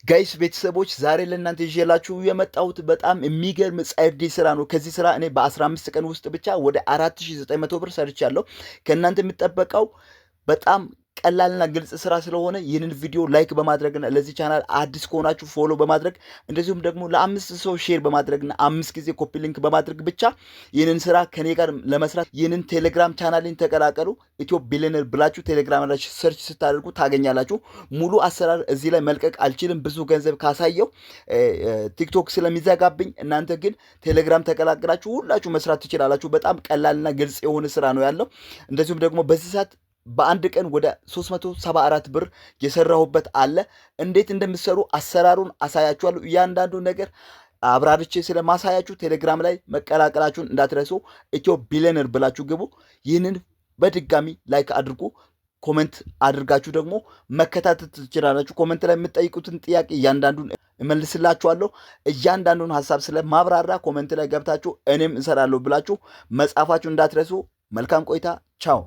Guys፣ ቤተሰቦች፣ ዛሬ ለእናንተ ይዤላችሁ የመጣሁት በጣም የሚገርም ጸዴ ስራ ነው። ከዚህ ስራ እኔ በ15 ቀን ውስጥ ብቻ ወደ 4900 ብር ሰርቻለሁ። ከእናንተ የሚጠበቀው በጣም ቀላልና ግልጽ ስራ ስለሆነ ይህንን ቪዲዮ like በማድረግና ለዚህ ቻናል አዲስ ከሆናችሁ follow በማድረግ፣ እንደዚሁም ደግሞ ለአምስት ሰው share በማድረግና አምስት ጊዜ copy link በማድረግ ብቻ ይህንን ስራ ከኔ ጋር ለመስራት ይህንን ቴሌግራም ቻናልን ተቀላቀሉ። ኢትዮ ቢሊየነር ብላችሁ ቴሌግራም ላይ search ስታደርጉ ታገኛላችሁ። ሙሉ አሰራር እዚህ ላይ መልቀቅ አልችልም፣ ብዙ ገንዘብ ካሳየው ቲክቶክ ስለሚዘጋብኝ። እናንተ ግን ቴሌግራም ተቀላቅላችሁ ሁላችሁ መስራት ትችላላችሁ። በጣም ቀላልና ግልጽ የሆነ ስራ ነው ያለው። እንደዚሁም ደግሞ በዚህ ሰዓት በአንድ ቀን ወደ 374 ብር የሰራሁበት አለ። እንዴት እንደምትሰሩ አሰራሩን አሳያችኋለሁ። እያንዳንዱ ነገር አብራርቼ ስለማሳያችሁ ቴሌግራም ላይ መቀላቀላችሁን እንዳትረሱ። ኢትዮ ቢሊየነር ብላችሁ ግቡ። ይህንን በድጋሚ like አድርጉ። Comment አድርጋችሁ ደግሞ መከታተል ትችላላችሁ። Comment ላይ የምትጠይቁትን ጥያቄ እያንዳንዱን እመልስላችኋለሁ። እያንዳንዱን ሀሳብ ስለማብራራ comment ላይ ገብታችሁ እኔም እሰራለሁ ብላችሁ መጻፋችሁ እንዳትረሱ። መልካም ቆይታ። ቻው።